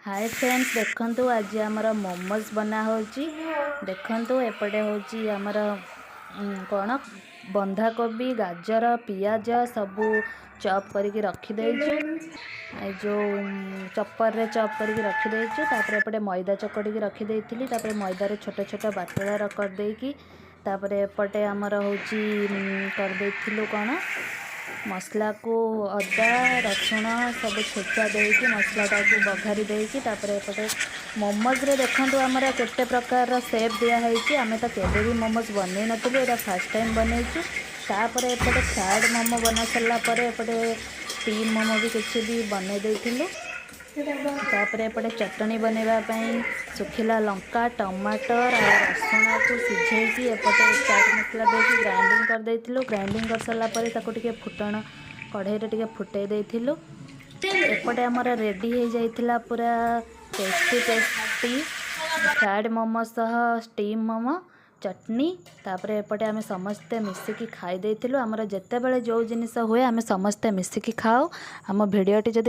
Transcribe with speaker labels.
Speaker 1: ହାଏ friends, ଦେଖନ୍ତୁ, ଆଜି ଆମର ମୋମୋସ୍ ବନା ହେଉଛି। ଦେଖନ୍ତୁ, ଏପଟେ ହେଉଛି ଆମର କ'ଣ ବନ୍ଧାକୋବି, ଗାଜର, ପିଆଜ ସବୁ ଚପ୍ କରିକି ରଖିଦେଇଛୁ। ଏ ଯେଉଁ ଚପରରେ ଚପ୍ କରିକି ରଖିଦେଇଛୁ। ତାପରେ ଏପଟେ ମଇଦା ଚକଟିକି ରଖିଦେଇଥିଲି। ତାପରେ ମଇଦାରେ ଛୋଟ ଛୋଟ ବାଟୁଳା କରିଦେଇକି, ତାପରେ ଏପଟେ ଆମର ହେଉଛି କରିଦେଇଥିଲୁ କ'ଣ, ମସଲାକୁ ଅଦା, ରସୁଣ ସବୁ ଛେଚା ଦେଇକି ମସଲାଟାକୁ ବଘାରି ଦେଇକି, ତାପରେ ଏପଟେ ମୋମୋଜରେ ଦେଖନ୍ତୁ, ଆମର କେତେ ପ୍ରକାରର ସେପ୍ ଦିଆହେଇଛି। ଆମେ ତ କେବେ ବି ମୋମୋଜ ବନେଇ ନଥିଲୁ, ଏଇଟା ଫାର୍ଷ୍ଟ ଟାଇମ୍ ବନେଇଛୁ। ତାପରେ ଏପଟେ ଫ୍ରାଏଡ଼୍ ମୋମୋ ବନା ସାରିଲା ପରେ ଏପଟେ ଷ୍ଟିମ୍ ମୋମୋ ବି କିଛି ବି ବନେଇ ଦେଇଥିଲୁ। ତାପରେ ଏପଟେ ଚଟଣି ବନେଇବା ପାଇଁ ଶୁଖିଲା ଲଙ୍କା, ଟମାଟର ଆଉ ରସୁଣକୁ ସିଝେଇକି ଏପଟେ ଚାଟ୍ ମସଲା ଦେଇକି ଗ୍ରାଇଣ୍ଡିଙ୍ଗ କରିଦେଇଥିଲୁ। ଗ୍ରାଇଣ୍ଡିଙ୍ଗ କରିସାରିଲା ପରେ ତାକୁ ଟିକେ ଫୁଟଣ କଢ଼େଇରେ ଟିକେ ଫୁଟେଇ ଦେଇଥିଲୁ। ଏପଟେ ଆମର ରେଡ଼ି ହେଇଯାଇଥିଲା ପୁରା ଟେଷ୍ଟି ଟେଷ୍ଟି ଫ୍ରାଏଡ଼୍ ମୋମୋ ସହ ଷ୍ଟିମ୍ ମୋମୋ, ଚଟନି। ତାପରେ ଏପଟେ ଆମେ ସମସ୍ତେ ମିଶିକି ଖାଇ ଦେଇଥିଲୁ। ଆମର ଯେତେବେଳେ ଯେଉଁ ଜିନିଷ ହୁଏ, ଆମେ ସମସ୍ତେ ମିଶିକି ଖାଉ। ଆମ ଭିଡ଼ିଓଟି ଯଦି